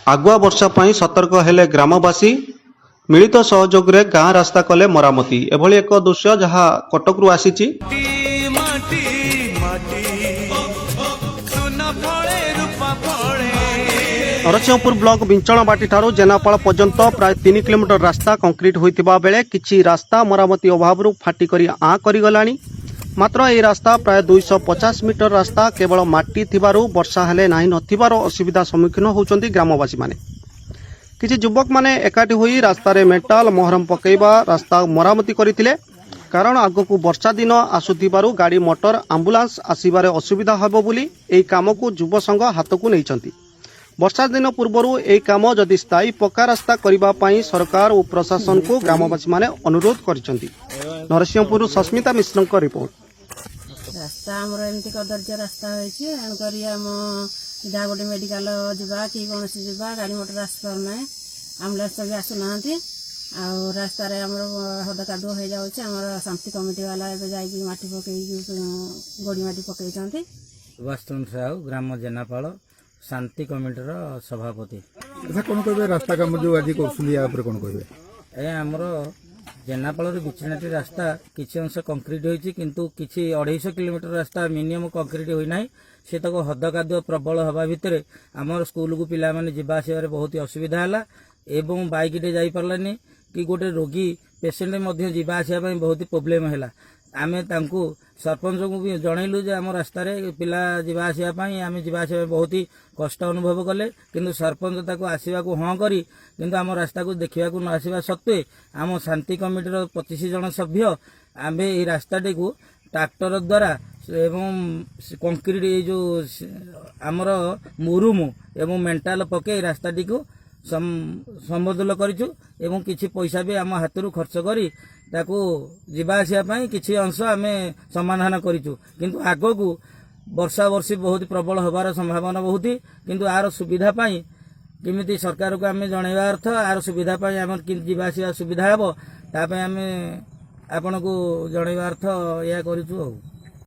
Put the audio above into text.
ଆଗୁଆ ବର୍ଷା ପାଇଁ ସତର୍କ ହେଲେ ଗ୍ରାମବାସୀ। ମିଳିତ ସହଯୋଗରେ ଗାଁ ରାସ୍ତା କଲେ ମରାମତି। ଏଭଳି ଏକ ଦୃଶ୍ୟ ଯାହା କଟକରୁ ଆସିଛି। ମାଟି ମାଟି, ସୁନା ଫଳେ, ରୂପା ଫଳେ। ନରସିଂହପୁର ବ୍ଲକ ବିଞ୍ଚଣବାଟି ଠାରୁ ଜେନାପାଳ ପର୍ଯ୍ୟନ୍ତ ପ୍ରାୟ 3 କିଲୋମିଟର ରାସ୍ତା କଂକ୍ରିଟ ହୋଇଥିବା ବେଳେ କିଛି ରାସ୍ତା ମରାମତି ଅଭାବରୁ ଫାଟି କରି ଆଁ କରିଗଲାଣି। ମାତ୍ର ଏହି ରାସ୍ତା ପ୍ରାୟ 250 ମିଟର ରାସ୍ତା କେବଳ ମାଟି ଥିବାରୁ ବର୍ଷା ହେଲେ ନାହିଁ ନଥିବାର ଅସୁବିଧା ସମ୍ମୁଖୀନ ହେଉଛନ୍ତି ଗ୍ରାମବାସୀମାନେ। କିଛି ଯୁବକମାନେ ଏକାଠି ହୋଇ ରାସ୍ତାରେ ମେଟାଲ ମହରମ ପକାଇବା ରାସ୍ତା ମରାମତି କରିଥିଲେ। କାରଣ ଆଗକୁ ବର୍ଷା ଦିନ ଆସୁଥିବାରୁ ଗାଡ଼ି ମଟର, ଆମ୍ବୁଲାନ୍ସ ଆସିବାରେ ଅସୁବିଧା ହେବ ବୋଲି ଏହି କାମକୁ ଯୁବ ସଂଘ ହାତକୁ ନେଇଛନ୍ତି। ବର୍ଷା ଦିନ ପୂର୍ବରୁ ଏହି କାମ ଯଦି ସ୍ଥାୟୀ ପକ୍କା ରାସ୍ତା କରିବା ପାଇଁ ସରକାର ଓ ପ୍ରଶାସନକୁ ଗ୍ରାମବାସୀମାନେ ଅନୁରୋଧ କରିଛନ୍ତି। ନରସିଂହପୁରରୁ ସସ୍ମିତା ମିଶ୍ରଙ୍କ ରିପୋର୍ଟ। ରାସ୍ତା ଆମର ଏମିତି କଦର୍ଯ୍ୟ ରାସ୍ତା ହୋଇଛି। ତେଣୁକରି ଆମ ଯାହା ଗୋଟେ ମେଡ଼ିକାଲ ଯିବା କି କୌଣସି ଯିବା, ଗାଡ଼ି ମଟର ଆସିପାରୁନାହିଁ, ଆମ୍ବୁଲାନ୍ସ ବି ଆସୁନାହାନ୍ତି। ଆଉ ରାସ୍ତାରେ ଆମର ହଦ କାଦୁଅ ହେଇଯାଉଛି। ଆମର ଶାନ୍ତି କମିଟି ବାଲା ଏବେ ଯାଇକି ମାଟି ପକେଇକି, ଗୋଡ଼ି ମାଟି ପକେଇଛନ୍ତି। ସୁଭାଷ ଚନ୍ଦ୍ର ସାହୁ, ଗ୍ରାମ ଜେନାପାଳ, ଶାନ୍ତି କମିଟିର ସଭାପତି। ଆଚ୍ଛା, କ'ଣ କହିବେ, ରାସ୍ତା କାମ ଯୋଉ ଆଜି କରୁଛନ୍ତି, ୟା ଉପରେ କ'ଣ କହିବେ? ଆଜ୍ଞା, ଆମର ଜେନାପାଳରୁ ବିଛିଣାଟି ରାସ୍ତା କିଛି ଅଂଶ କଂକ୍ରିଟ ହୋଇଛି, କିନ୍ତୁ କିଛି 250 କିଲୋମିଟର ରାସ୍ତା ମିନିମମ୍ କଂକ୍ରିଟ ହୋଇନାହିଁ। ସେ ତାକୁ ହଦ କାଦୁଅ ପ୍ରବଳ ହେବା ଭିତରେ ଆମର ସ୍କୁଲକୁ ପିଲାମାନେ ଯିବା ଆସିବାରେ ବହୁତ ଅସୁବିଧା ହେଲା ଏବଂ ବାଇକଟେ ଯାଇପାରିଲାନି କି ଗୋଟେ ରୋଗୀ ପେସେଣ୍ଟ ମଧ୍ୟ ଯିବା ଆସିବା ପାଇଁ ବହୁତ ପ୍ରୋବ୍ଲେମ ହେଲା। ଆମେ ତାଙ୍କୁ ସରପଞ୍ଚଙ୍କୁ ବି ଜଣେଇଲୁ ଯେ ଆମ ରାସ୍ତାରେ ପିଲା ଯିବା ଆସିବା ପାଇଁ, ଆମେ ଯିବା ଆସିବା ପାଇଁ ବହୁତ କଷ୍ଟ ଅନୁଭବ କଲେ। କିନ୍ତୁ ସରପଞ୍ଚ ତାକୁ ଆସିବାକୁ ହଁ କରି, କିନ୍ତୁ ଆମ ରାସ୍ତାକୁ ଦେଖିବାକୁ ନ ଆସିବା ସତ୍ତ୍ୱେ ଆମ ଶାନ୍ତି କମିଟିର 25 ଜଣ ସଭ୍ୟ ଆମେ ଏହି ରାସ୍ତାଟିକୁ ଟ୍ରାକ୍ଟର ଦ୍ୱାରା ଏବଂ କଂକ୍ରିଟ, ଏଇ ଯୋଉ ଆମର ମୁରୁମୁ ଏବଂ ମେଣ୍ଟାଲ ପକେଇ ରାସ୍ତାଟିକୁ ସମତୁଲ କରିଛୁ ଏବଂ କିଛି ପଇସା ବି ଆମ ହାତରୁ ଖର୍ଚ୍ଚ କରି ତାକୁ ଯିବା ଆସିବା ପାଇଁ କିଛି ଅଂଶ ଆମେ ସମାଧାନ କରିଛୁ। କିନ୍ତୁ ଆଗକୁ ବର୍ଷା ବର୍ଷି ବହୁତ ପ୍ରବଳ ହେବାର ସମ୍ଭାବନା ବହୁତ। କିନ୍ତୁ ଆର ସୁବିଧା ପାଇଁ କେମିତି ସରକାରକୁ ଆମେ ଜଣାଇବା ଅର୍ଥ ଆର ସୁବିଧା ପାଇଁ ଆମର କେମିତି ଯିବା ଆସିବା ସୁବିଧା ହେବ, ତା ପାଇଁ ଆମେ ଆପଣଙ୍କୁ ଜଣାଇବା ଅର୍ଥ ଏହା କରୁଛୁ ଆଉ।